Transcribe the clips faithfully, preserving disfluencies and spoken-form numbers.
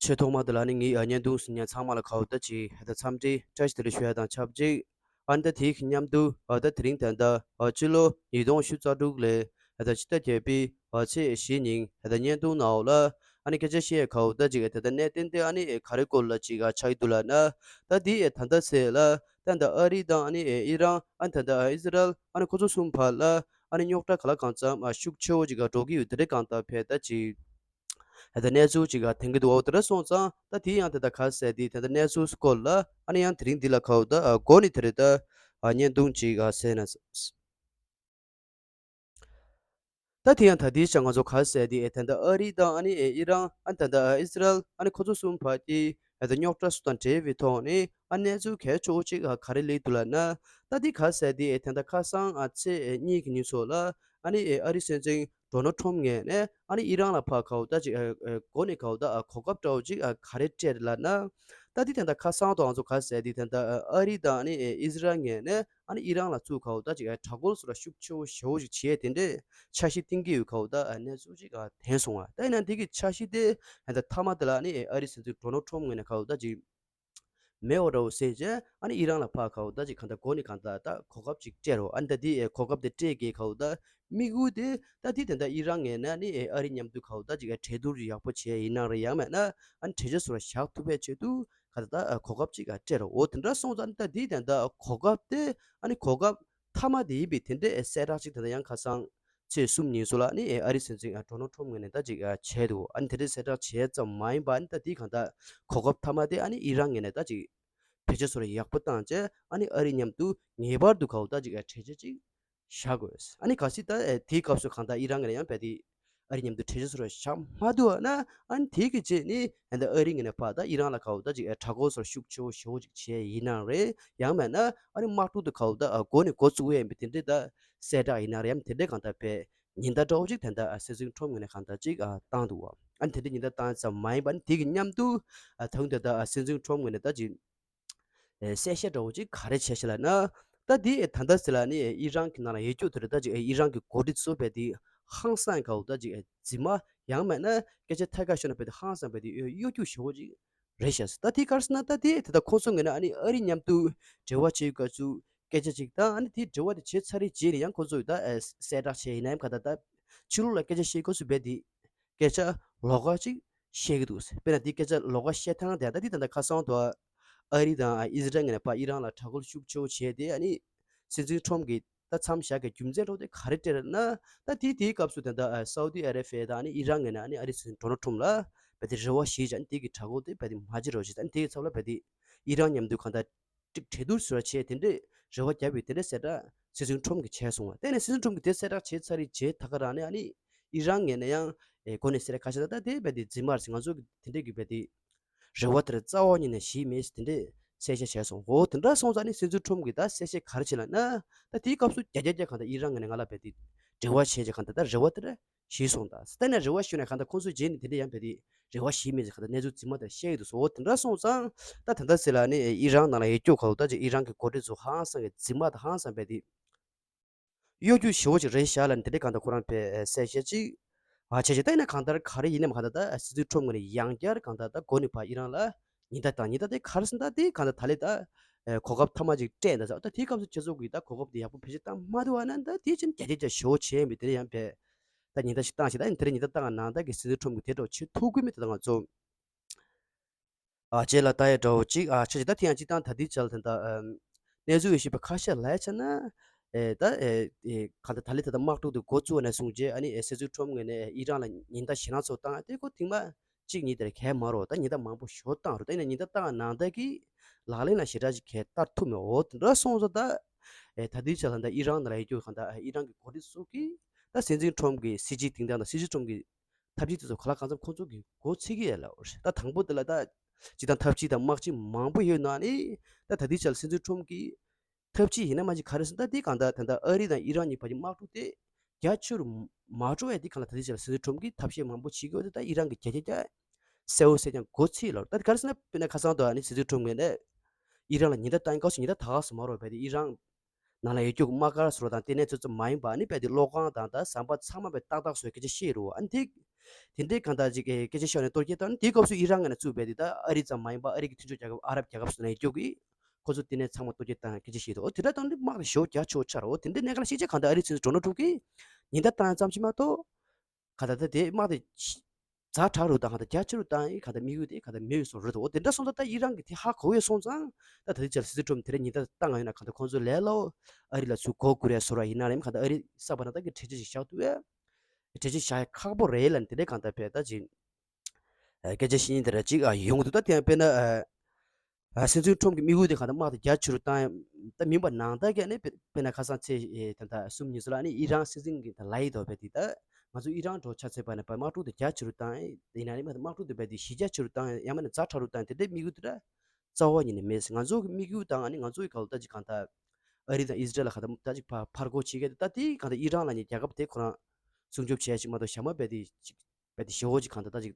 ཆེས་ཐོག་མ་དེ་ལ་ནི་ངའི་ཨ་བརྙན་ཐུང་གཟིགས་མཁན་ཚང་མ་ལ་ཁ་བ་ད་ཅིག་ཨ་ད་འཚམས་འདྲི་བཀྲ་ཤིས་བདེ་ལེགས་ཞུ་ཡ་དང་ཆབས་ཅིག་ཨ་ནི་ད་དེའི་མཉམ་དུ་ཨ་ད་དེ་རིང་ད་ལྟ་ཨ་ཕྱི་ལོ་ཉིས་སྟོང་ཉི་ཤུ་རྩ་དྲུག་ལོའི་ཨ་ད་ཕྱི་ཟླ་བརྒྱད་པའི་ཨ་ཚེས་བཞི་ཉིན་ཨ་ད་བརྙན་ཐུང་ནང་ལ་ཨ་ནི་སྐད་ཆ་བཤད་ཡ་ཁ་བ་ད་ཅིག་ཨ་ད་ད་གནད་དོན་དེ་ཨ་ནི་ག་རེ་སྐོར་ལ་ཅིག་ཨ་ཆགས་ཀྱི་འདུག་ལབ་ན། ད་དེ་ཨ་ད་ད་ཚེ་ལ་ད་ད་ཨ་རི་དང་ཨ་ནི་ཨི་རན་ཨ་ནི་ད་ད་ཨི་ཟི་རལ་ཨ་ནི་ཁོ་ཚོ་གསུམ་བར་ལ་ཨ་ནི་རྙོག་དྲ་ག་ལ་གང་འཚམ་ཨ་ཤུགས་ཆེ་བོ་ཅིག་ཨ་འགྲོ་གི་ཡོད། དེ་འདྲའི་སྒང་ད་ཕེ་ད་ཅིག་ཨ་ད་གནས་ཚུལ་ཅིག་ག་ཐོན་གྱི་འདུག་འོ་དེ་འདྲ་སོང་ཙང་ད་དེ་ཡང་དེ་ད་ག་ཟེར་དེ་ད་ད་གནས་ཚུལ་སྐོར་ལ་ཨ་ནི་ཡང་དེ་རིང་འདི་ལ་ཁ་བ་ད་ཨ་འགོ་ནས་དེ་རེད་ད་ཨ་བརྙན་ཐུང་ཅིག་ག་ཟེར་ན། ད་དེ་ཡང་ད་དེའི་ཆ་ང་ཚོ་ག་ཟེར་དེ་ཨེ་ད་ད་ཨ་རི་དང་ཨ་ནི་ཨེ་ཨི་རན་ཨ་ད་ད་ཨ་ཨི་སི་རལ་ཨ་ནི་ཁོ་ཚོ་གསུམ་བར་གྱི་ཨེ་ད་རྙོག་དྲ་སུ་དང་འབྲེལ་བའི་ཐོག་ནས་ཨ་གནས་ཚུལ་གལ་ཆེ་བོ་ཅིག་ཨ་ག་རེ་སླེབས་འདུག་ལབ་ན། ད་དེ་ག་ཟེར་དེ་ཨེ་ད་ད་ཁ་སང་ཨ་ཚེས་ཨེ་གཉིས་ཀྱི་ཉིན་སོགས་ལ་ཨ་ནི་ཨེ་ཨ་རི་སྲིད་འཛིན་ཌོ་ནལ་ཊམ་ངོས་ནས་ཨ་ནི་ཨི་རན་ལ་ཕར་ཁ་བ་ད་ཅིག་ཨེ་ཨེ་འགོ་ནས་ཁ་བ་ད་ཨ་གོ་སྐབས་འདྲ་བོ་ཅིག་ཨ་ག་རེ་སྤྲད་ལབ་ན། ད་དེ་ད་ད་ཁ་སང་དུ་ང་ཚོ་ག་ཟེར་དེ་ད་ད་ཨ་རི་དང་ཨ་ནི་ཨེ་ཨི་སི་རལ་ངོས་ནས་ཨ་ནི་ཨི་རན་ལ་ཚུར་ཁ་བ་ད་ཅིག་ཨེ་དྲག་རྒོལ་སོགས་ལ་ཤུགས་ཆེ་བོ་ཞེ་བོ་ཅིག་བྱས་དེ་འདྲའི་འཆར་གཞི་བཏིང་གི་ཡོད་ཁ་བ་ད་ཨ་གནས་ཚུལ་ཅིག་ཨ་ཐོན་སོང་བ། ད་ཡིན་ན་དེ་གི་འཆར་གཞི་དེ་ཨ་ད་མཐའ་མ་དེ་ལ་ཨ་ནི་ཨེ་ཨ་རི་སྲིད་འཛིན་ཌོ་ནལ་ཊམ་ངོས་ནས་ཁ་བ་ད་ཅིག་མེད་པ་འདྲ་བོ་བཟོས་རྗེས་ཨ་ནི་ཨི་རན་ལ་ཕར་ཁ་བ་ད་ཅིག་གང་ལྟར་འགོ་ནས་གང་ལྟར་ད་གོ་སྐབས་ཅིག་སྤྲད་རོགས། ཨ་ནི་ད་དེ་ཨེ་གོ་སྐབས་དེ་སྤྲད་གི་ཁ་བ་ད་དམིགས་ཡུལ་དེ་ད་དེ་ད་ད་ཨི་རན་ངོས་ནས་ཨ་ནི་ཨེ་ཨ་རི་མཉམ་དུ་ཁ་བ་ད་ཅིག་ཨེ་གྲོས་བསྡུར་ཅིག་ཡག་པོ་བྱས་ཡིན་ན་རེད། ཡང་མེད་ན་ཨ་ནི་གྲོས་ཆོད་སོགས་ལ་བཞག་ཐུབ་པའི་ཆེད་དུ་ག་ད་ད་གོ་སྐབས་ཅིག་སྤྲད་རོགས། འོ་དེ་འདྲ་སོང་ཙང་ད་འདི་ད་ད་གོ་སྐབས་དེ་ཨ་ནི་གོ་སྐབས་མཐའ་མ་དེ་ཡིན་པའི་དེ་འདྲའི་གསལ་བསྒྲགས་ཅིག་ད་ད་ཡང་ཁ་སང་ཚེས་གསུམ་ཉིན་སོགས་ལ་ཨ་ནི་ཨ་རི་སྲིད་འཛིན་ཌོ་ནལ་ཊམ་ངོས་ནས་ད་ཅིག་བྱས་འདུག་ཨ་ནི་དེ་འདྲའི་གསལ་བསྒྲགས་བྱས་ཙམ་མ་ཡིན་པ་ཨ་ནི་ད་འདི་གང་ད་གོ་སྐབས་མཐའ་མ་དེ་ཨ་ནི་ཨི་རན་ངོས་ནས་ད་ཅིག་བེད་སྤྱོད་སོགས་ལ་ཡག་པོ་བཏང་རྗེས་ཨ་ནི་ཨ་རི་མཉམ་དུ་ངེས་པར་དུ་ག་བ་ད་ཅིག་གྲོས་ཆོད་ཅིག་བཞག་དགོས། ཨ་ནི་གལ་སྲིད་ད་ཨེ་དེའི་སྐབས་སུ་གང་ལྟར་ཨི་རན་ངོས་ནས་ཡང་རྦད་དེ་ཨ་རི་མཉམ་དུ་གྲོས་ཆོད་སོགས་བཞག་མ་ཐུབ་པ་ན་ཨ་ནི་དེ་གི་རྗེས་ནི་ཨ་ནི་ཨ་རི་ངོས་ནས་ཕར་ད་ཨི་རན་ལ་ག་བ་ད་ཅིག་ཨེ་དྲག་རྒོལ་སོགས་ཤུགས་ཆེ་བོ་ཞེ་བོ་ཅིག་བྱས་ཡིན་ན་རེད། ཡང་མེད་ན་ཨ་ནི་དམག་འཁྲུག་དེ་ག་བ་ད་ཨ་འགོ་ནས་འགོ་བཙུགས་ཡས་ཡིན་པའི་དེ་འདྲའི་ད་གསལ་བསྒྲགས་ཡིན་ན་རེད། ཡང་དེ་འདྲའི་གང་ལྟར་བས་ཉེན་བརྡ་འདྲ་བོ་ཅིག་ད་ལྟ་ཨ་སྲིད་འཛིན་ཊམ་ངོས་ནས་གང་ལྟར་ཅིག་ཨ་བཏང་འདུག་བ། ཨ་ནི་དེ་འདྲའི་ཉེན་བརྡ་བཏང་ཙམ་མ་ཡིན་པ་ཨ་ནི་དེ་གི་མཉམ་དུ་ཨ་ད་དུང་ད་ལྟ་ཨ་སྲིད་འཛིན་ཊམ་ངོས་ནས་ད་ཅིག་ཨེ་གསལ་བཤད་འདྲ་བོ་ཅིག་ག་རེ་བྱས་ཤག་ལབ་ན། ད་འདི་ཨེ་ད་ལྟ་ཟེར་ལ་ནི་ཨེ་ཨི་རན་གྱི་ནང་ལ་ཡོད་རྒྱུ་དེ་རེད། ད་ཅིག་ཨེ་ཨི་རན་གྱི་འགོ་ཁྲིད་ཚོ་རྦད་དེ་ཧང་སང་ག་བ་ད་ཅིག་ཨེ་རྫུན་མ་ཡང་མེད་ན་སྐད་ཆ་ཐད་ཀར་ཤོད་ན་རྦད་དེ་ཧང་སང་རྦད་དེ་གཡོ་གཡོ་སྒྱུ་ཞེ་བོ་ཅིག་རེད་ཤག་ད་དེ་ག་རེ་ཟེར་ན་ད་དེ་ད་ལྟ་ཁོང་ཚོ་ངོས་ནས་ཨ་ནི་ཨ་རི་མཉམ་དུ་འབྲེལ་བ་བྱེད་དགོས་ཚུལ་སྐད་ཆ་ཅིག་དང་། ཨ་ནི་དེ་འབྲེལ་བ་དེ་བྱས་ཚར་རེད་རྗེས་ནས་ཡང་ཁོང་ཚོ་ད་ཨེ་གསལ་བསྒྲགས་བྱས་ཡིན་ན་ཡང་ག་ད་ད་ཕྱི་ལོགས་ལ་སྐད་ཆ་བཤད་དགོས་ཚུལ་རྦད་དེ་སྐད་ཆ་ལོགས་ཀ་ཅིག་བཤད་ཀྱི་འདུག་དཔེར་ན་འདི་སྐད་ཆ་ལོགས་ཀ་བཤད་སྟངས་དེ་ད་འདི་ད་ལྟ་ཁ་སང་དུ་ཨ་རི་དང་ཨི་ཟི་རལ་ངོས་ནས་ཕར་ཨི་རན་ལ་དྲག་རྒོལ་ཤུགས་ཆེ་བོ་བྱས་ཏེ། ཨ་ནི་སྲིད་འཛིན་ཊམ་གྱིས་ད་མཚམས་བཞག་གི་རྒྱུ་མཚན་འདྲ་བོ་དེ་ག་རེ་སྤྲད་ན། ད་དེ་དེའི་སྐབས་སུ་ད་ལྟ་ཨ་སའུ་ཏི་ཨ་ར་བྷི་ཡ་དང་ཨ་ནི་ཨི་རན་ངོས་ནས་ཨ་ནི་ཨ་རི་སྲིད་འཛིན་ཌོ་ནལ་ཊམ་ལ་རྦད་དེ་རེ་བ་ཞུས་ཀྱང་ཨ་ནི་དེ་གི་དྲག་རྒོལ་དེ་རྦད་དེ་མ་བྱེད་རོགས་ཞེས། ཨ་ནི་དེ་གི་ཚབ་ལ་རྦད་དེ་ཨི་རན་མཉམ་དུ་གང་ལྟར་ཅིག་གྲོས་བསྡུར་ཟེར་བ་བྱས་དེ་འདྲའི་རེ་བ་བརྒྱབ་པའི་དེ་འདྲའི་གསལ་བསྒྲགས་སྲིད་འཛིན་ཊམ་གྱིས་བྱས་སོང་བ། དེ་ནས་སྲིད་འཛིན་ཊམ་གྱིས་དེ་གསལ་བསྒྲགས་བྱས་ཚར་རེད་རྗེས་ད་ག་རང་ནས་ཨ་ནི་ཨི་རན་ངོས་ནས་ཡང་ཨེ་འགོ་ནས་གསལ་བསྒྲགས་ཁ་ཤས་ད་ད་དེ་རྦད་དེ་རྫུན་མ་རེད་ཟེར། ང་ཚོ་གི་དེ་འདྲའི་གི་རྦད་དེ་རེ་བ་དེར་རྩ་བ་ཉིད་ནས་བཞེས་མེད་ཟེར་དེ་འདྲའི་གསལ་བཤད་བྱས་སོང་། འོ་དེ་འདྲ་སོང་ཙང་ཨ་ནི་སྲིད་འཛིན་ཊམ་གྱིས་ད་གསལ་བཤད་ག་རེ་བྱས་ལབ་ན། ད་དེའི་སྐབས་སུ་བརྒྱ་ཆ་བརྒྱ་གང་ལྟར་ཨི་རན་ངོས་ནས་ང་ལ་རྦད་དེ་འབྲེལ་བ་བྱས་རྗེས་གང་ལྟར་ད་རེ་བ་དེ་འདྲ་ཞིག་སོང་ད། ད་ནས་རེ་བ་ཞུས་ནས་གང་ལྟར་ཁོང་ཚོའི་རྗེས་ནས་དེ་འདྲ་ཡང་རྦད་དེ་རེ་བ་ཞིག་མེད་ཟེར། གང་ལྟར་གནས་ཚུལ་རྫུན་མ་དེ་བཤད་ཀྱི་འདུག་ཟེར། འོ་དེ་འདྲ་སོང་ཙང་ད་ད་ལྟ་ཟེར་ལ་ནི་ཨི་རན་ནང་ལ་ཡོད་རྒྱུ་ག་བ་ད་ཅིག་ཨི་རན་གྱི་འགོ་ཁྲིད་ཚོ་ཧང་སང་གི་རྫུན་མ་དང་ཧང་སང་རྦད་དེ་གཡོ་སྒྱུ་ཞེ་བོ་ཅིག་རེད་ཤག་ལབ་ནས་དེ་འདྲ་གང་ལྟར་ཁོ་རང་ཕར་གསལ་བཤད་ཅིག་ཨ་བྱས་བྱས། ད་ཡིན་ན་གང་ལྟར་ག་རེ་ཡིན་ནའང་གང་ལྟར་ད་སྲིད་འཛིན་ཊམ་ངོས་ནས་ཡང་བསྐྱར་གང་ལྟར་ད་འགོ་ནས་ཕར་ཨི་རན་ལ་ཉེན་བརྡ་བཏང་། ཉེན་བརྡ་དེ་ག་རེ་ཟེར་ན་ད་དེ་གང་ལྟར་ད་ལས་ད་གོ་སྐབས་མཐའ་མ་ཅིག་སྤྲད་ད་ཟེར། ད་དེའི་སྐབས་སུ་ཁྱེད་ཚོ་གིས་ད་གོ་སྐབས་དེ་ཡག་པོ་བེད་སྤྱོད་བཏང་མ་ཐུབ་པ་ན་ད་དེ་ཕྱིན་བརྒྱ་ཆ་བརྒྱ་ཞེ་བོ་བྱས་ཡིན་པས། དེ་ལ་ཡང་ཕར་ད་ཉེན་བརྡ་ཞིག་བཏང་ཞིག་ད་ཡིན་དེ་རིང་ཉེན་བརྡ་བཏང་ང་ནང་ད་གི་སྲིད་འཛིན་ཊམ་གྱིས་དེ་འདྲ་བྱེད་ཐུབ་ཀྱི་མེད། ད་ང་ཚོ་ཨ་རྗེས་ལ་ད་ཡ་འདྲ་བོ་ཅིག་ཨ་ཆ་ཅིག་ད་དེ་ཡང་སྤྱིར་བཏང་ད་ལྟའི་ཆ་ལ་ད་ལྟ་ཨམ་གནས་ཚུལ་ཡོད་ཤེས་པ་ཁ་ཤས་ལ་ཡ་ཆ་ན། ཨེ་ད་ཨེ་ཨེ་ག་ད་ད་ལྟའི་ད་ལྟ་དམག་འཁྲུག་དེ་འགོ་བཙུགས་ནས་བཟུང་རྗེས་ཨ་ནི་ཨེ་སྲིད་འཛིན་ཊམ་ངོས་ནས་ཨེ་ཨི་རན་ལ་ཉེན་བརྡ་ཞེད་སྣང་ཚོ་བཏང་དེ་ཁོ་ཐེངས་མ་གཅིག་གཉིས་དེར་གས་མ་རོ། ད་ཉེན་བརྡ་མང་པོ་ཞོ་བཏང་རོ། ད་ཡིན་ན་ཉེན་བརྡ་བཏང་ནང་ད་གི་ལག་ལེན་ལ་ཞེ་དྲག་ཅིག་གས་བསྟར་ཐུབ་མེད། འོ་དེ་འདྲ་སོང་ཙང་ད་ཨེ་ད་ལྟའི་ཆ་ལ་ད་ཨི་རན་ནང་ལ་ཡོད་རྒྱུ་གང་ད་ཨེ་ཨི་རན་གྱི་འགོ་ཁྲིད་ཚོ་གིས་ད་སྲིད་འཛིན་ཊམ་གྱི་སྲིད་ཇུས་སྟེང་དང་ད་སྲིད་འཛིན་ཊམ་གྱི་ཐབས་ཇུས་དེ་ཚོ་ག་ལ་གང་འཚམ་ཁོང་ཚོ་གི་མགོ་ཚོས་ཀྱི་ཡོད་ལ། ད་དང་པོ་དེ་ལ་ད་སྤྱིར་བཏང་ཐབས་ཇུས་དང་དམག་ཇུས་མང་པོ་ཡོད་ནའང་ནི་ད་ད་ལྟའི་ཆ་ལ་སྲིད་འཛིན་ཊམ་གྱི་ཐབས་ཇུས་ཡིན་ན་མ་ཅིག་ག་རེ་ཟེར་ན་ད་དེ་གང་ལྟར་ད་ལྟ་ཨ་རི་དང་ཨི་རན་གཉིས་བར་གྱི་དམག་འཁྲུག་དེ་རྒྱ་ཆེ་རུ་མ་འགྲོ་བའི་དེ་གང་ལ་ད་ལྟའི་ཆ་ལ་སྲིད་འཛིན་ཊམ་གྱིས་ཐབས་ཤེས་མང་པོ་བྱེད་ཀྱི་ཡོད་དེ། ད་ཨི་རན་གྱིས་བརྒྱ་ཆ་བརྒྱ་གསལ་བོ་གསལ་རྐྱང་མགོ་ཚོས་ལ། ད་ག་རེ་ཟེར་ན་དཔེར་ན་ཁ་སང་དུ་ཨ་ནི་སྲིད་འཛིན་ཊམ་ངོས་ནས་ཨི་རན་ལ་ཉེན་བརྡ་བཏང་སྐབས་སུ་ཉེན་བརྡ་ད་ག་སུ་མ་རོ་བས་དེ་ཨི་རན་ནང་ལ་ཡོད་རྒྱུ་དམག་སྒར་སོགས་དང་ལྟེ་གནས་ཚོ་ཙམ་མ་ཡིན་པ་ཨ་ནི་རྦད་དེ་གློག་ཁང་དང་ད་ཟམ་པ་ཚང་མ་རྦད་ཏག་ཏག་བཟོས་སྐད་ཆ་བཤད་རུང་ཨ་ནི་དེ་ དེ་འདྲའི་གང་ལྟར་ཅིག་སྐད་ཆ་ཤོར་ནས་གཏོར་སྐྱོན་བཏང་ནས། དེའི་སྐབས་སུ་ཨི་རན་ངོས་ནས་བཙུགས་པའི་དེ་ད་ཨ་རི་ཙམ་མ་ཡིན་པར་ཨ་རི་གི་མཐུན་ཕྱོགས་རྒྱལ་ཁབ་ཨ་རབ་རྒྱལ་ཁབ་སོགས་ནས་ཡོད་རྒྱུ་གི་ཁོ་ཚོ་དེ་ནས་ཚང་མ་གཏོར་སྐྱོན་བཏང་སྐད་ཆ་བཤད་འདུག་འོ་དེ་འདྲ་བཏང་དུས་དམག་དེ་ཞེ་པོ་རྒྱ་ཆེ་བོ་ཆགས་རེད། འོ་དེ་འདྲའི་གནད་འགག་ལ་གཞིགས་བྱས་གང་ལྟར་ཨ་རིའི་སྲིད་འཛིན་ཌོ་ནལ་ཊམ་གྱིས་ཉེན་བརྡ་བཏང་ཡ་ཙམ་ཞིག་མ་གཏོགས། གང་ལྟར་ད་དེ་དམག་དེ་ཛ་དྲག་རུ་དང་གང་ལྟར་རྒྱ་ཆེ་རུ་བཏང་ཡིན། གང་ལྟར་དམིགས་ཡུལ་དེ་གང་ལྟར་མེད་བཟོ་རེད་འདུག་འོ་དེ་འདྲ་སོང་ཙང་ད་ཨི་རན་གྱིས་དེ་ཧ་གོ་ཡོད་སོང་ཙང་། ད་ད་ལྟའི་ཆར་སྲིད་འཛིན་ཊམ་དེ་འདྲ་ཉེན་བརྡ་བཏང་ཡོད་ན་གང་ལྟར་ཁོང་ཚོ་ལས་སླ་བོ་ཨ་རི་ལ་ཚུར་མགོ་སྒུར་ཡ་བཟོ་འདྲ་ཡིན་ན་རེད། གང་ལྟར་ཨ་རི་གསར་པ་ནང་ད་གི་གྲོས་ཆོད་ཅིག་བཞག་ཐུབ་ཡ། གྲོས་ཆོད་བཞག་ཡ་ཁག་པོ་རེད་ལབ་ནས་དེ་འདྲའི་གང་ལྟར་བས་ད་ཅིག་སྐད་ཆ་བཤད་མཁན་དེ་འདྲ་ཅིག་ཡོང་གི་འདུག་ད་དེ་ཡང་དཔེར་ན། ཨ། སྲིད་འཛིན་ཊམ་གྱི་དམིགས་ཡུལ་དེ་གང་ལྟར་དམག་དེ་རྒྱ་ཆེ་རུ་བཏང་ཡ་ད་མིན་པ་ནང་ལྟར་གྱི་ཨ་ནི་དཔེ་དཔེར་ན་ཁ་སང་ཚེས་ཨེ་ད་ལྟ་གསུམ་ཉིན་ཚོ་ལ་ཨ་ནི་ཨི་རན་སྲིད་འཛིན་གྱིས་ད་ལབ་ཡི་འདུག་པས་དེ་ད་ང་ཚོ་ཨི་རན་འདྲ་བོ་ཆ་མཚོན་པ་ན་པ་དམག་འཁྲུག་དེ་རྒྱ་ཆེ་རུ་བཏང་ཡ་ཡིན་ན་ནི་དམག་འཁྲུག་དེ་པས་དེ་གཞི་རྒྱ་ཆེ་རུ་བཏང་ཡ་ཡང་མིན་ན་ཛ་དྲག་རུ་བཏང་ཡ་དེ་འདྲའི་དམིགས་ཡུལ་དེ་འདྲ་རྩ་བ་ཉིད་ནས་མེད། ང་ཚོ་གི་དམིགས་ཡུལ་དང་ཨ་ནི་ང་ཚོ་གི་ག་ལ་ད་ཅིག་གང་ལྟར་ཨ་རི་དང་ཨི་ཟི་རལ་ལ་ག་ད་ད་ཅིག་ཕར་ཕར་རྒོལ་བྱེད་མཁན་དེ་ད་དེ་གང་ལྟར་ཨི་རན་ལབ་མཁན་རྒྱལ་ཁབ་དེ་ཁོ་རང་སྲུང་སྐྱོབ་བྱེད་ཡ་ཅིག་མ་གཏོགས་གཞན་པ་པས་དེ་ཅིག་པས་དེ་ཞེ་པོ་ཅིག་གང་ལྟར་ད་ཅིག་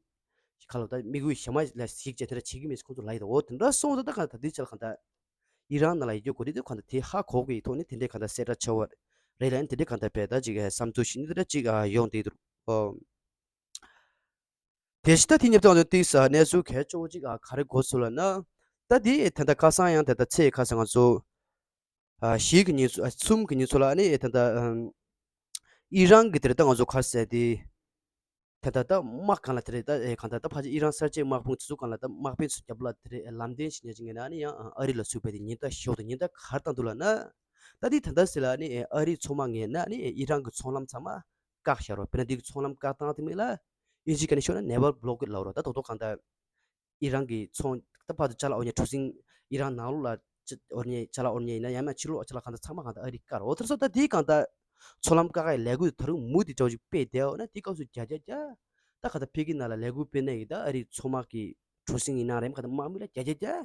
ཅིག་ཁ་ལོ་ད་དམིགས་ཡུལ་གཞན་མ་ལ་གཞིགས་བྱས་དེ་འདྲ་བྱེད་ཀྱི་མེད་ཁོང་ཚོ་ལབ་ཡི་འདུག་འོ་དེ་འདྲ་སོང་ཙང་ད་གང་ད་དེ་ཆ་ལ་གང་ལྟར་ཨི་རན་ནང་ལ་ཡོད་རྒྱུ་གོ་དེ་དུས་གང་ལྟར་དེ་ཧ་གོ་དགོས་ཡི་ཐོག་ནས་དེ་འདྲའི་གང་ལྟར་གསལ་བསྒྲགས་བྱས་པ་རེད་ལ། དེ་འདྲའི་གང་ལྟར་བས་ད་ཅིག་བསམ་ཚུལ་ཞིག་ནི་དེ་འདྲ་ཅིག་ཡོང་བསྡད་འདུག་ཨོ། དེ་བཞིན་ད་དེ་ཉེ་དུ་ཏིག་ས་གནས་ཚུལ་གལ་ཆེ་བོ་ཅིག་ག་རེ་གོ་སོང་ལབ་ན། ད་དེ་ད་ལྟ་ཁ་སང་ཡང་ད་ལྟ་ཚེས་ཁ་སང་ང་ཚོ་བཞི་གི་ཉིན་ཚོ་གསུམ་གི་ཉིན་ཚོ་ལ་ནི་ད་ལྟ་ཨི་རན་གྱི་དེར་ད་ང་ཚོ་ག་རེ་ཟེར་དེ། ད་ལྟ་ད་དམག་སྒང་ལ་དེ་རེད། ད་གང་ལྟར་ད་ཕལ་ཆེར་ཨི་རན་གསར་བརྗེ་དམག་དཔུང་དེ་ཚོ་སྒང་ལ་ད་དམག་དཔོན་ཚོ་རྒྱབ་ལ་དེ་རེད་ལམ་སྟོན་བྱེད་མཁན་ཅིག་ངེས་ན་ནི་ཡང་ཨ་རི་ལ་ཚུད་པའི་དེ་ཉེན་བརྡ་ཞོག་དང་ཉེན་བརྡ་ག་རེ་བཏང་འདུག་ལབ་ན། ད་དེ་ད་ལྟ་ཟེར་ལ་ནི་ཨ་རིའི་མཚོ་དམག་ངེས་ན་ནི་ཨི་རན་གྱི་ཚོང་ལམ་ཚང་མ་བཀག་བཞག་རོགས། དཔེར་ན་འདི་གི་ཚོང་ལམ་བཀག་བཏང་དེ་མིན་ལ་ཨིན་ཇི་སྐད་ནས་ཤོད་ན་naval blockade ལབ་རོགས། ད་དོ་དོ་གང་ལྟར་ཨི་རན་གྱི་ཚོང་ད་ཕར་དུ་ཅ་ལག་འོར་ཉེ་གྲུ་གཟིངས་ཨི་རན་ནང་ལོགས་ལ་ཅ་འོར་ཉེ་ཅ་ལག་འོར་ཉེ་ཡིན་ན་ཡང་ན་ཕྱི་ལོགས་ཅ་ལག་གང་ལྟར་ཚང་མ་གང་ལྟར་ཨ་རི་བཀག་རོགས། དེར་སོ་ད་དེའི་གང་ལྟར་ཚོང་ལམ་བཀག་ཡའི་ལས་འགུལ་དེ་ད་རུང་མུ་མཐུད་འགྲོ་ཅིག་སྤེལ་བསྡད་འོ་ན་དེའི་སྐབས་སུ་རྒྱ་རྒྱ་རྒྱ་ད་གང་ལྟར་ཕ་གི་ནང་ལ་ལས་འགུལ་སྤེལ་ནས་ཡིན་ད་ཨ་རིའི་ཚོང་དམག་གི་གྲུ་གཟིངས་ཡིན་ན་རེད་གང་ལྟར་དམག་མི་ལ་རྒྱ་རྒྱ་རྒྱ་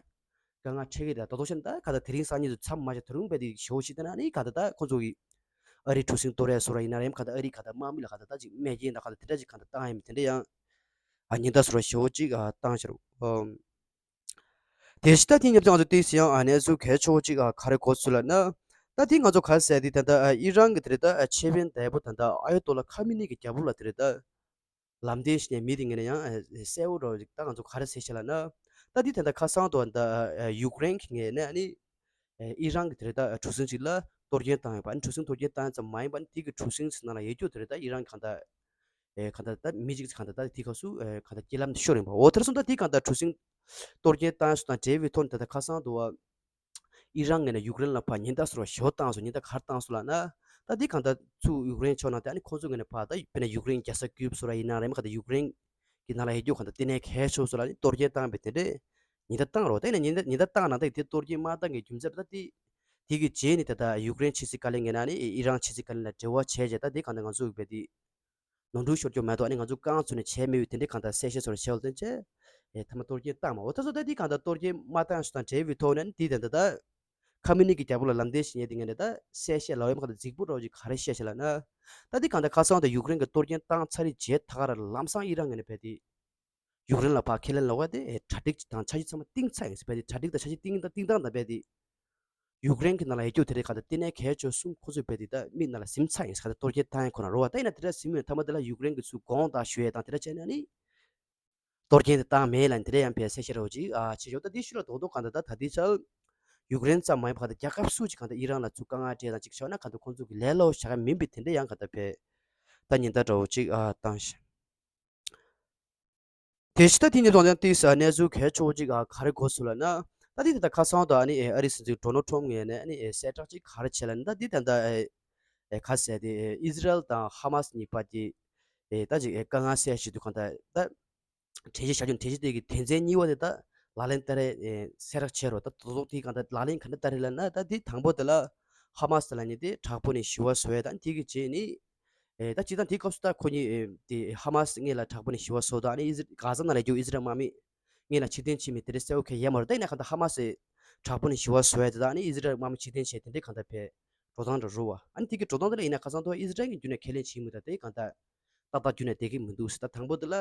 དཀའ་ངལ་འཕྲད་ཀྱི་རེད། ད་དོ་ཤན་ད་ག་ད་དེ་རིང་སང་ཉིན་དུ་མཚམས་མ་བཞག་ད་རུང་བས་དེ་ཞེ་པོ་ཞིག་ད་ན་ནི་ག་ད་ད་ཁོ་ཚོ་གི་ཨ་རིའི་གྲུ་གཟིངས་གཏོར་ཡ་བཟོ་འདྲ་ཡིན་ན་རེད་ག་ད་ཨ་རི་ག་ད་དམག་མི་ལ་ག་ད་ད་ཅིག་རྨས་སྐྱོན་དང་ག་ད་དེ་འདྲ་ཅིག་ག་ད་བཏང་ཡ་མི་དེ་འདྲ་ཡང་ཨ་ཉེན་བརྡ་བཟོ་འདྲ་ཞེ་པོ་ཅིག་ཨ་བཏང་ཤར། དེ་བཞིན་ད་དེ་ཉེ་ཚང་ང་ཚོ་ཏིག་སི་ཡང་ཨ་གནས་ཚུལ་གལ་ཆེ་བོ་ཅིག་ཨ་ག་རེ་གོ་ཚུལ་ལབ་ན། ད་དེ་ང་ཚོ་ག་རེ་ཟེར་དེ་ད་ད་ཨ་ཨི་རན་གི་དེ་རེད་ད་ཨ་ཆེ་བན་དེ་པོ་ད་ད་ཨ་ཡོ་ཏོ་ལ་ཁ་མི་ནི་གི་རྒྱལ་པོ་ལ་དེ་རེད་ད། ལམ་སྟོན་ཞིག་ནས་མི་དེ་ངོས་ནས་ཡང་གསལ་བོ་འདྲ་བོ་ཅིག་ད་ང་ཚོ་ག་རེ་ཟེར་ཤེས་ལབ་ན། ད་འདི་ད་ལྟ་ཁ་སང་དུ་ད་ཡུཀ་རེན་གྱི་ངོས་ནས་ཨ་ནི་ཨི་རན་གྱི་དེ་རེད་ད་གྲུ་གཟིངས་ཅིག་ལ་གཏོར་སྐྱོན་བཏང་ཡོད་པ། ཨ་ནི་གྲུ་གཟིངས་གཏོར་སྐྱོན་བཏང་ཡོད་ཙམ་མ་ཡིན་པ་ཨ་ནི་དེ་གི་གྲུ་གཟིངས་ནང་ལ་ཡོད་རྒྱུ་དེ་རེད་ད་ཨི་རན་གྱི་གང་ལྟར་ཨེ་གང་ལྟར་ད་མི་གཅིག་གང་ལྟར་ད་དེ་ག་སུ་ཨེ་གང་ལྟར་རྐྱེན་ལམ་ཤོར་ཡིན་པ། འོ་དེར་སོང་ད་དེ་གང་ལྟར་གྲུ་གཟིངས་གཏོར་སྐྱོན་བཏང་ཡོད་སོང་དང་འབྲེལ་བའི་ཐོག་ནས་ད་ལྟ་ཁ་སང་དུ་བ། ཨི་རན་ངོས་ནས་ཡུཀ་རེན་ལ་ཕར་ཉེན་བརྡ་ཟེར་བ་ཞེ་པོ་བཏང་སོང་། ཉེན་བརྡ་ག་རེ་བཏང་སོང་ལབ་ན། ད་འདི་གང་ལྟར་ཚུར་ཡུཀ་རེན་ཕྱོགས་ནས་ད་ཨ་ནི་ཁོང་ཚོ་ངོས་ནས་ཕར་ད་དཔེར་ན་ཡུཀ་རེན་རྒྱལ་ས་ཀིབ་ཟེར་བ་ཡིན་ན་རེད་མ་གང་ལྟར་ཡུཀ་རེན་གྱི་ནང་ལ་ཡོད་རྒྱུ་གང་ལྟར་ལྟེ་གནས་གལ་ཆེ་བཟོ་ལ་ནི་གཏོར་སྐྱོན་བཏང་བའི་དེ་འདྲས་ཉེན་བརྡ་བཏང་རོགས། ད་ཡིན་ན་ཉེན་བརྡ་ཉེན་བརྡ་བཏང་ན་ད་དེ་གཏོར་སྐྱོན་མ་བཏང་གི་རྒྱུ་མཚན་ད་དེ་དེ་གི་རྗེས་ནི་ད་ད་ཡུཀ་རེན་ཕྱི་སྲིད་བཀའ་བློན་ངོས་ནས་ནི་ཨི་རན་ཕྱི་སྲིད་བཀའ་བློན་ལ་འབྲེལ་བ་བྱས་རྗེས་ད་དེ་གང་ལྟར་ང་ཚོ་ཡོད་པའི་དེ། ནོར་འཁྲུལ་ཤོར་རྒྱུ་མ་གཏོགས་ཨ་ནི་ང་ཚོ་རྐང་བཙུགས་ནས་བྱས་མེད་པའི་དེ་འདྲའི་གང་ལྟར་གསལ་བཤད་ཚོར་བྱས་ཡོད་དོན་ཅེས། ཨེ་མཐའ་མ་གཏོར་སྐྱོན་བཏང་མ་འོ་ད་སོ་ད་འདི་གང་ལྟར་གཏོར་སྐྱོན་མ་བཏང་སོ་དང་འབྲེལ་བའི་ཐོག་ནས་འདི་ད་ད་ད་ཁ་མི་ནི་གི་རྒྱལ་པོ་ལ་ལམ་སྟོན་ཞིག་ཉན་དེ་ངས་ནས་ད་གསལ་བཤད་ལ་འོས་མ་གང་ལྟར་རྫིག་པོ་འདྲ་བོ་ཅིག་ག་རེ་བཤད་ཤེས་ལ་ན། ད་འདི་གང་ལྟར་ཁ་སང་ད་ཡུཀ་རེན་གི་གཏོར་སྐྱོན་བཏང་ཚར་རེད་རྗེས་ད་ག་ར་ལམ་སང་ཨི་རན་ངོས་ནས་བས་དེ། ཡུཀ་རེན་ལ་ཕར་ཁས་ལེན་ལོག་པ་དེ་ཨེ་གྲ་སྒྲིག་དང་འཆར་གཞི་ཚང་མ་བཏིང་ཚར་ཡིན་ཟེར་བས་དེ་གྲ་སྒྲིག་དང་འཆར་གཞི་བཏིང་དང་བཏིང་སྟངས་དང་བས་དེ། ཡུཀ་རེན་གྱི་ནང་ལ་ཡོད་རྒྱུ་དེ་རེད་ག་ད་ལྟེ་གནས་གལ་ཆེ་གསུམ་ཁོ་ཚོས་བས་དེ་ད་མིག་ནང་ལ་ཟིན་ཚར་ཡིན་ཟེར་ག་ད་གཏོར་སྐྱོན་བཏང་ཡ་ཁོ་ན་རོ་བ་ད་ཡིན་ན་དེ་འདྲ་ཟིན་མོད་མཐའ་མ་དེ་ལ་ཡུཀ་རེན་གྱི་ཚུར་དགོངས་དག་ཞུ་ཡ་དང་དེ་འདྲ་བྱས་ན་ནི། གཏོར་སྐྱོན་དེ་བཏང་མེད་ལ་དེ་འདྲ་ཡང་བས་གསལ་བཤད་རོ་ཅིག་ཨ་བྱེད་ཆོག་ད་དེ་ཤུ་ལ་རྡོག་རྡོག་ག་ད་ད་ད་དེ་ཆ། ཡུཀ་རེན་ཙམ་མ་ཡིན་པ་ག་ད་རྒྱལ་ཁབ་སུ་ཅིག་ག་ད་ཨི་རན་ལ་ཚུར་དཀའ་ངལ་སྤྲད་དང་ཅིག་ཆོག་ན་ག་ད་ཁོང་ཚོ་གི་ལས་སླ་བོ་བྱ་ག་མིན་པའི་དེ་འདྲ་ཡང་ག་ད་བས། ད་ཉེན་བརྡ་འདྲ་བོ་ཅིག་ཨ་བཏང་ཤག་དེ་བཞིན་ད་དེ་ཉིད་དང་ལྡན་ཏིག་ས་གནས་ཚུལ་གལ་ཆེ་བོ་གཅིག་ག་རེ་གོ་སོང་ལབ་ན། ད་དེ་ད་ལྟ་ཁ་སང་དུ་ཨ་ནི་ཨ་རིའི་སྲིད་འཛིན་ཌོ་ནལ་ཊམ་ངོས་ནས་ཨ་ནི་གསལ་བསྒྲགས་གཅིག་ག་རེ་བྱས་ལབ་ན། ད་དེ་ད་ལྟ་ཨེ་ཁ་ཟེར་དེ་ཨི་ཟི་རལ་དང་ཧ་མ་སི་གཉིས་བར་གྱི་ཨེ་ད་ཅིག་ཨེ་དཀའ་ངལ་སེལ་བྱེད་དུས་གང་ལྟར་ད་གྲོས་གཞི་བཞག་རྒྱུ་གྲོས་གཞི་དེ་གི་དོན་ཚན་གཉིས་པ་དེ་ད་ལག་ལེན་བསྟར་ཡས་གསལ་བསྒྲགས་བྱས་རོགས། ད་དོ་དོ་དེ་གང་ལྟར་ལག་ལེན་ག་འདྲ་བསྟར་རེད་ལབ་ན། ད་དེ་དང་པོ་དེ་ལ་ཧ་མ་སི་ལབ་མཁན་དེ་དྲག་པོ་ནས་ཞི་བ་བཟོ་ཡས་དང་དེ་གི་རྗེས་ནི། ཨེ་ད་སྤྱིར་བཏང་དེའི་སྐབས་སུ་ད་ཁོ་གཉིས་ཨེ་དེ་ཧ་མ་སི་སྔོན་ལ་དྲག་པོ་ནས་ཞི་བ་བཟོ་དང་ཨ་ནི་ཨི་ཟི་གྷ་ཟ་ནང་ལ་རྒྱུ་ཨི་ཟི་རལ་དམག་མི་སྔོན་ལ་ཕྱིར་འཐེན་བྱེད་མི་དེ་འདྲ་གསལ་བོ་གང་ཡང་ཡོད་མ་རེད། ད་ཡིན་ན་གང་ལྟར་ཧ་མ་སི་དྲག་པོ་ནས་ཞི་བ་བཟོ་ཡ་དེ་དང་ཨ་ནི་ཨི་ཟི་རལ་དམག་མི་ཕྱིར་འཐེན་བྱས་དེ་འདྲའི་གང་ལྟར་བས་འགྲོ་སྟངས་འདྲ་རུ་བ། ཨ་ནི་དེ་གི་འགྲོ་སྟངས་དེ་ལ་ཡིན་ན་ཁ་སང་ཐོག་ཨི་ཟི་རལ་གྱི་རྒྱུ་ནས་ཁས་ལེན་བྱེད་མི་ད་དེ་གང་ལྟར་ཏག་ཏག་རྒྱུ་ནས་བསྡད་ཀྱི་མི་འདུག་ཟེར། ད་དང་པོ་དེ་ལ་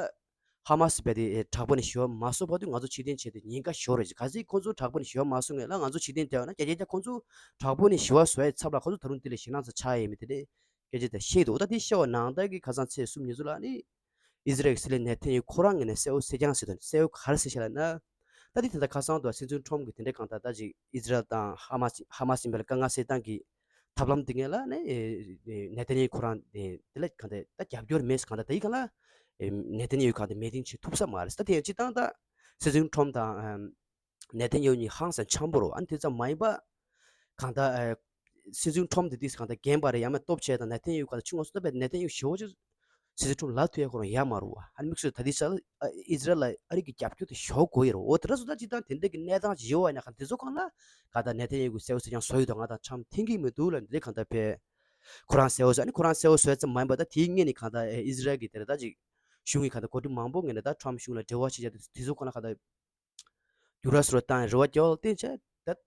ཧ་མ་སི་བས་དེ་དྲག་པོ་ནས་ཞི་བ་མ་བཟོ་བར་དུ་ང་ཚོ་ཕྱིར་འཐེན་བྱས་ཏེ་ཉེན་ཁ་ཤོར་རེད། གལ་སྲིད་ཁོ་ཚོ་དྲག་པོ་ནས་ཞི་བ་མ་བཟོ་སྔོན་ལ་ང་ཚོ་ཕྱིར་འཐེན་བསྡད་པ་ན་རྒྱ་རྒྱ་རྒྱ་ཁོ་ཚོ་དྲག་པོ་ནས་ཞི་བ་བཟོ་ཡའི་ཚབ་ལ་ཁོ་ཚོ་ད་རུང་དེ་ལས་ཞེད་སྣང་ཚ་ཆགས་ཡས་མེད་དེ་འདྲའི། སྐད་ཆ་དེ་བཤད་འདུག་ད་དེ་བཤད་པ་ནང་ལྟར་གྱི་ཁ་སང་ཚེས་གསུམ་ཉིན་ཚོ་ལ་ནི། ཨི་ཟི་རལ་གྱི་སྲིད་བློན་ནེ་ཐན་ཡ་ཧུ་ཁོ་རང་ངོས་ནས་གསལ་བོ་གསལ་རྐྱང་ཟེར་དོན་གསལ་བོ་ག་རེ་ཟེར་ཤག་ལབ་ན། ད་དེ་དེ་འདྲ་ཁ་སང་དུ་སྲིད་འཛིན་ཁྲོམ་གྱིས་དེ་འདྲའི་གང་ལྟར་ད་ཅིག་ཨི་ཟི་རལ་དང་ཧ་མ་སི་ཧ་མ་སི་ཡིན་པ་ལ་དཀའ་ངལ་སེལ་སྟངས་ཀྱི་ཐབས་ལམ་དེ་ངོས་ལ་ནི་ནེ་ཐན་ཡ་ཧུ་ཁོ་རང་དེ་དེ་ལ་གང་ལྟར་ད་རྒྱབ་སྐྱོར་མེད་ཟེར། གང་ལྟར་དེའི་སྒང་ལ་ནེ་ཐན་ཡ་ཧུ་གང་ལྟར་མོས་མཐུན་བྱེད་ཐུབ་ས་མ་རེད། ད་དེ་ཡང་སྤྱིར་བཏང་ད་སྲིད་འཛིན་ཁྲོམ་དང་ནེ་ཐན་ཡ་ཧུ་གཉིས་ཧང་སང་འཆམ་པོ་རེད། ཨ་ནི་དེ་ཙམ་མ་ཡིན་པ་གང་ལྟར་སྲིད་འཛིན་ཁྲོམ་དེ་དུས་གང་ལྟར་རྒན་པ་རེད། ཡང་མིན་སྟོབས་ཆེ་དང་ནེ་ཐན་ཡ་ཧུ་གང་ལྟར་ཆུང་བ་སུ་ད་པས་ནེ་ཐན་ཡ་ཧུ་ཞེ་པོ་ཅིག་སྲིད་འཛིན་ཁྲོམ་ལབ་ཐུབ་ཡ་ཁོ་རང་ཡ་མ་རུ་བ། ཨ་ནི་དམིགས་བསལ་ད་ལྟའི་ཆར་ཨི་ཟི་རལ་ལ་ཨ་རི་གི་རྒྱབ་སྐྱོར་དེ་ཞོག་དགོས་ཡོད་རེད། འོ་དེ་འདྲ་སོང་ཙང་སྤྱིར་བཏང་དེ་འདྲ་གི་གནས་སྟངས་ཅིག་ཡོད་བ་ཡིན་ན་གང་དེ་ཚོ་སྒང་ལ་གང་ལྟར་ནེ་ཐན་ཡ་ཧུ་གསལ་བོ་གསལ་རྐྱང་བཟོ་ཡོད་དོ། ང་དང་འཆམ་མཐུན་གྱི་མི་འདུག་ལབ་འདི་འདྲ་གང་ལྟར་བས་ཁོ་རང་གསལ་བོ་བཟོ། ཨ་ནི་ཁོ་རང་གསལ་བོ་བཟོ་ཡ་ཙམ་མ་ཡིན་པ་ད་དེའི་སྔོན་ནས་གང་ལྟར་ཨི་ཟི་རལ་གི་དེ་རེད་ད་ཅིག་གཞུང་གི་གང་ལྟར་འགོ་ཁྲིད་མང་པོ་ངོས་ནས་ད་ཊམ་གཞུང་ལ་འབྲེལ་བ་བྱེད་ཡ་དེ་ཚོ་སྒང་ལ་གང་ལྟར་འགྱུར་བ་བཟོ་བར་བཏང་རེ་བ་རྒྱག་ཡ་ལ་བརྟེན་བྱས་ད་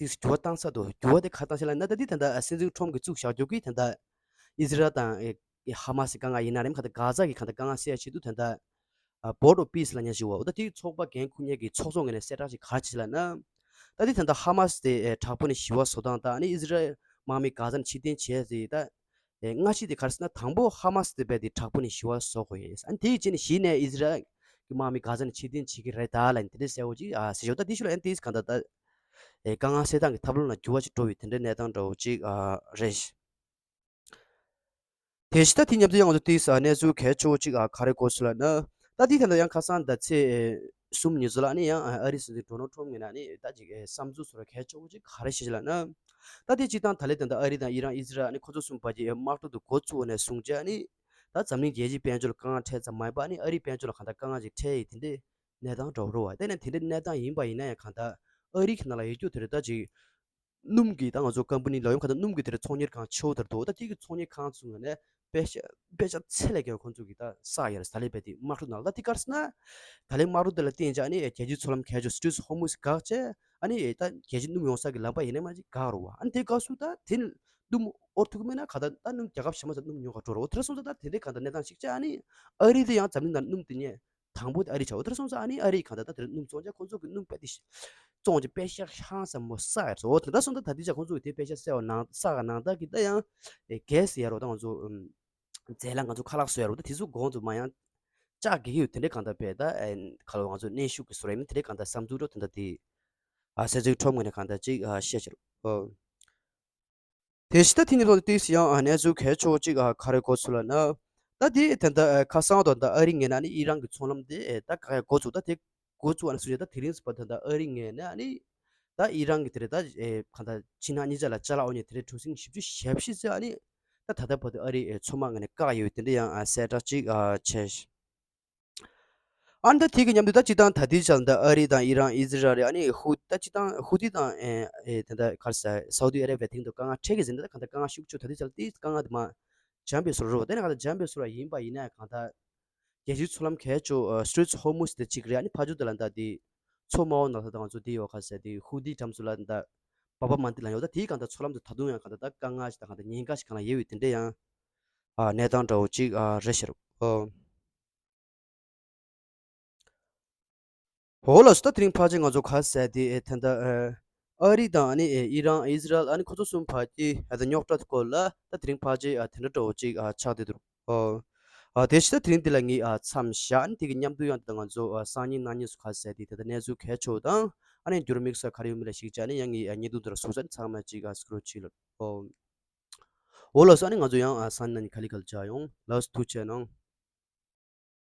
དེ་འགྱུར་བ་བཏང་ས་འདུག་འགྱུར་བ་དེ་ག་བཏང་ཞིག་ལབ་ན། ད་འདི་ད་ལྟ་སྲིད་འཛིན་ཁྲོམ་གྱིས་བཙུགས་བཞག་རྒྱུ་གི་ད་ལྟ་ཨི་ཟི་རལ་དང་ཧ་མ་སི་དཀའ་ངལ་ཡིན་ན་རེད། གང་ལྟར་གྷ་ཛ་གི་གང་ལྟར་དཀའ་ངལ་སེལ་ཡ་ཆེད་དུ་ད་ལྟ་Board of Peace ལབ་མཁན་ཞིག་ཡོད་པ། ད་དེའི་ཚོགས་པ་འགན་འཁུར་མཁན་གྱི་ཚོགས་གཙོ་ངོས་ནས་གསལ་བསྒྲགས་ཤིག་ག་རེ་བྱས་ལབ་ན། ད་དེ་ད་ལྟ་ཧ་མ་སི་དེ་དྲག་པོ་ནས་ཞི་བ་བཟོ་སྟངས་དང་ཨ་ནི་ཨི་ཟི་རལ་དམག་མི་གྷ་ཛ་ནས་ཕྱིར་འཐེན་བྱས་ཏེ་ད། ཨེ། སྔ་ཕྱི་དེ་ག་རེ་ཟེར་ན། དང་པོ་ཧ་མ་སི་དེ་རྦད་དེ་དྲག་པོ་ནས་ཞི་བ་བཟོ་དགོས་ཡིན། ཨ་ནི་དེའི་རྗེས་ནས་གཞི་ནས་ཨི་ཟི་རལ་གྱི་དམག་མི་གྷ་ཛ་ནས་ཕྱིར་འཐེན་བྱེད་ཀྱི་རེད་ད་ལབ་ནས་དེ་འདྲ་གསལ་བོ་ཅིག་ཨ་ཟེར་ཡོད། ད་དེ་ཤུལ་ལ་ཡང་དེས་གང་ལྟར་ད། ཨེ། དཀའ་ངལ་སེལ་སྟངས་ཀྱི་ཐབས་ལམ་ལ་འགྱུར་བ་ཅིག་འགྲོ་བའི་དེ་འདྲའི་གནས་སྟངས་འདྲ་བོ་ཅིག་ཨ་རེད། དེ་བཞིན་ད་དེ་མཉམ་དུ་ཡང་ང་ཚོ་དེས་ཨ་གནས་ཚུལ་གལ་ཆེ་བོ་ཅིག་ཨ་ག་རེ་གོ་སོང་ལབ་ན། ད་དེ་ད་ལྟ་ཡང་ཁ་སང་ད་ཚེས་གསུམ་ཉིན་ཚོ་ལ་ནི་ཡང་ཨ་རིའི་སྲིད་འཛིན་ཌོ་ནལ་ཊམ་ངོས་ནས་ནི་ད་ཅིག་ཨེ་བསམ་ཚུལ་བཟོ་འདྲ་གལ་ཆེ་བོ་ཅིག་ག་རེ་བཤད་ལབ་ན། ད་དེ་སྤྱིར་བཏང་ད་ལན་ད་ལྟ་ཨ་རི་དང་ཨི་རན་ཨི་ཟི་རལ་ནི་ཁོ་ཚོ་གསུམ་བར་གྱི་དམག་འཁྲུག་དེ་འགོ་བཙུགས་ནས་བཟུང་བྱས་ནི། ད་འཛམ་གླིང་རྒྱལ་སྤྱིའི་དཔལ་འབྱོར་ལ་དཀའ་ངལ་འཕྲད་ཙམ་མ་ཡིན་པ་ནི་ཨ་རིའི་དཔལ་འབྱོར་ལ་གང་ལྟར་དཀའ་ངལ་ཅིག་འཕྲད་ཡི་དེ་འདྲའི་གནས་སྟངས་འདྲ་བོ་རེད་བ། དེ་ནས་དེ་འདྲའི་གནས་སྟངས་ཡིན་པ་ཡིན་ན་ཡང་གང་ལྟར་ཨ་རི་གི་ནང་ལ་ཡོད་རྒྱུ་དེ་རེད། ད་ཅིག་སྣུམ་གྱི་ད་ང་ཚོ་ཀམ་པ་ནི་ལ་ཡོང་གང་ལྟར་སྣུམ་གྱི་དེ་རེད་ཚོང་གཉེར་ཁང་ཆེ་བོ་དེར་འདུག་ད་དེ་གི་ཚོང་གཉེར་ཁང་ཚོ་ངོས་ནས་དཔེ་ཆ་དཔེ་ཆ་ཚད་ལས་བརྒལ་བ་ཁོང་ཚོ་གི་ད་བསགས་ཡོད་རེད། ད་ལན་རྦད་དེ་དམག་འཁྲུག་ནང་ལ། ད་དེ་ག་རེ་ཟེར་ན། ད་ལན་དམག་འཁྲུག་དེ་ལ་བརྟེན་བྱས་ཨ་ནི་རྒྱལ་སྤྱིའི་མཚོ་ལམ་གལ་ཆེ་Strait of Hormuz འགག་བྱས། ཨ་ནི་ད་རྒྱལ་སྤྱིའི་སྣུམ་ཡོང་ས་གི་ལམ་པ་ཡིན་ན་མ་ཅིག་འགག་རུ་བ། ཨ་ནི་དེ་སྐབས་སུ་ད་དེ་སྣུམ་དབོར་ཐུབ་ཀྱི་མེད་ན་ག་ད་ད་སྣུམ་རྒྱལ་ཁབ་གཞན་པ་ཚོ་སྣུམ་ཉོ་ག་འགྲོ་རུ་བ། དེ་འདྲ་སོང་ཙང་ད་དེ་འདྲའི་ག་ད་གནས་སྟངས་ཤིག་བྱས་ཨ་ནི་ཨ་རི་དེ་ཡང་འཛམ་གླིང་ནང་སྣུམ་དེ་ནས་དང་པོ་དེ་ཨ་རི་ཆགས། འོ་དེ་འདྲ་སོང་ཙང་ཨ་ནི་ཨ་རིས་གང་ལྟར་ད་དེར་སྣུམ་བཙོང་བྱས་ཁོང་ཚོ་གི་སྣུམ་དཔེ་དེ་བཙོང་བྱས་དཔེ་ཤ་ཧང་སང་མོ་བསགས་ཡ་རེད། འོ་དེ་འདྲ་སོང་ཙང་ད་དེ་ཆ་ཁོང་ཚོ་གི་དེ་དཔེ་ཤ་བསགས་པ་ནང་བསགས་པ་ནང་ལྟར་གི་ད་ཡང་ཨེ་གྷེ་སི་ཡ་རོ་ད་ང་ཚོ་ཨམ་རྫས་ལ་ང་ཚོ་ཁ་ལག་བཟོ་ཡ་རོ་ད་དེ་ཚོ་གོང་དུ་མ་ཡང་ལྕགས་གི་ཡོད་དེ་འདྲའི་གང་ལྟར་བས་ད་ཨེ་ཁ་ལོ་ང་ཚོ་གནོན་ཤུགས་ཀྱི་བཟོ་ར་ཡིན་དེ་འདྲའི་གང་ལྟར་བསམ་ཚུལ་འགྲོ་དེ་འདྲ་དེ་ཨ་སེ་ཚིག་ཁྲོམ་ངོས་ནས་གང་ལྟར་ཅིག་ཨ་བཤད་ཕྱིར་ཨོ། དེ་བཞིན་ད་དེ་ཉིན་ཐོག་ཏུ་ཏོག་ཙམ་ཡང་གནས་ཚུལ་གལ་ཆེ་བོ་གཅིག་ག་རེ་གོ་ཚུལ་ལབ་ན། ད་དེ་ད་ལྟ་ཁ་སང་དང་ད་ཨ་རི་ངོས་ནས་ནི་ཨི་རན་གྱི་ཚོང་ལམ་དེ་ད་ག་ཡ་འགོ་བཙུགས། ད་དེ་འགོ་བཙུགས་པ་ནས་བཟུང་ཡ་ད་དེ་རིང་ཙམ་བར་ད་ལྟ་ཨ་རི་ངོས་ནས་ནི་ད་ཨི་རན་གྱི་དེ་རེད་ད་གང་ལྟར་ཕྱི་ནང་གཉིས་ཆ་ལ་ཅ་ལག་འོ་ཉེ་དེ་རེད་གྲུ་གཟིངས་བཞི་བཅུ་ཞེ་བཞི་ཙམ་ནི་ད་ད་ལྟ་བར་དུ་ཨ་རི་མཚོ་དམག་ངོས་ནས་བཀག་ཡོད་དེ་འདྲ་ཡང་གསལ་བསྒྲགས་གཅིག་བྱས། ཨ་ནི་ད་དེ་གི་མཉམ་དུ་ད་སྤྱིར་བཏང་ད་ལྟའི་ཆར་ད་ཨ་རི་དང་ཨི་རན་ཨི་ཟི་རལ་རེད། ཨ་ནི་ཧུ་ད་སྤྱིར་བཏང་ཧུ་ཐི་དང་ཨེ་ཨེ་ད་ལྟ་ག་རེ་ཟེར་སའུ་ཏི་ཨ་རེ་བྷི་ཡ་དེང་དུ་དཀའ་ངལ་འཕྲད་ཀྱི་ཟིན། ད་གང་ལྟར་དཀའ་ངལ་ཤུགས་ཆེ་ད་ལྟའི་ཆར་དེ་དཀའ་ངལ་དེ་མ་འཇམ་པའི་བཟོ་འདྲ་རེད། དེ་ནས་གང་ལྟར་འཇམ་པའི་བཟོ་འདྲ་ཡིན་པ་ཡིན་ན་གང་ལྟར་རྒྱལ་སྤྱིའི་མཚོ་ལམ་གལ་ཆེ་Strait of Hormuz དེ་གཅིག་རེད། ཨ་ནི་ཕར་ཕྱོགས་དེ་ལ་ད་དེ་མཚོ་དམར་པོ་ནགས་ཚལ་ད་ང་ཚོ་དེ་ཡོད་ག་ཟེར་དེ་ཧུ་ཐི་འགྲམ་ཚོ་ལ་ད་བབ་མ་འདི་ལ་ཡོད། ད་དེའི་གང་ལྟར་མཚོ་ལམ་དེ་ད་དུང་ཡང་གང་ལྟར་ད་དཀའ་ངལ་ཞིག་ད་གང་ལྟར་ཉེན་ཁ་ཞིག་གང་ལ་ཡོད་པའི་དེ་འདྲ་ཡང་ཨ་གནས་སྟངས་འདྲ་བོ་གཅིག་ཨ་རེད་ཤག་རོ། ཨོ། འོ་ལགས་སོ། ད་དེ་རིང་ཕལ་ཆེར་ང་ཚོ་ག་ཟེར་དེ་ཨེ་ད་ལྟ་ཨེ་ཨ་རི་དང་ཨ་ནི་ཨེ་ཨི་རན་ཨི་ཟི་རལ་ཨ་ནི་ཁོ་ཚོ་གསུམ་བར་གྱི་ཨེ་ད་རྙོག་དྲ་སྐོར་ལ་ད་དེ་རིང་ཕལ་ཆེར་ཨ་དེ་འདྲ་འདྲ་བོ་གཅིག་ཨ་ཆགས་བསྡད་འདུག་ཨོ། ཨ་དེ་བཞིན་ད་དེ་རིང་འདི་ལ་ངས་ཨ་མཚམས་བཞག་ཨ་ནི་དེ་གི་མཉམ་དུ་ཡང་ད་ལྟ་ང་ཚོ་ཨ་སང་ཉིན་གནངས་ཉིན་སུ་ག་ཟེར་དེ་ད་ལྟ་གནས་ཚུལ་གལ་ཆེ་བོ་དང་ཨ་ནི་འགྱུར་དམིགས་བསལ་ག་རེ་ཡོད་མེད་ལ་གཞིགས་བྱས་ཨ་ནི་ཡང་ངས་ཨ་བརྙན་ཐུང་འདི་ལ་གཟིགས་ས་ཨ་ནི་ཚང་མ་གཅིག་ཨ་སྐུ་རོགས་བྱེད་ལ་ཨོ། འོ་ལགས་སོ། ཨ་ནི་ང་ཚོ་ཡང་ཨ་སང་ཉིན་ག་ལེ་ག་ལེ་མཇལ་ཡོང་། ལགས་སོ། ཐུགས་རྗེ་གནང་།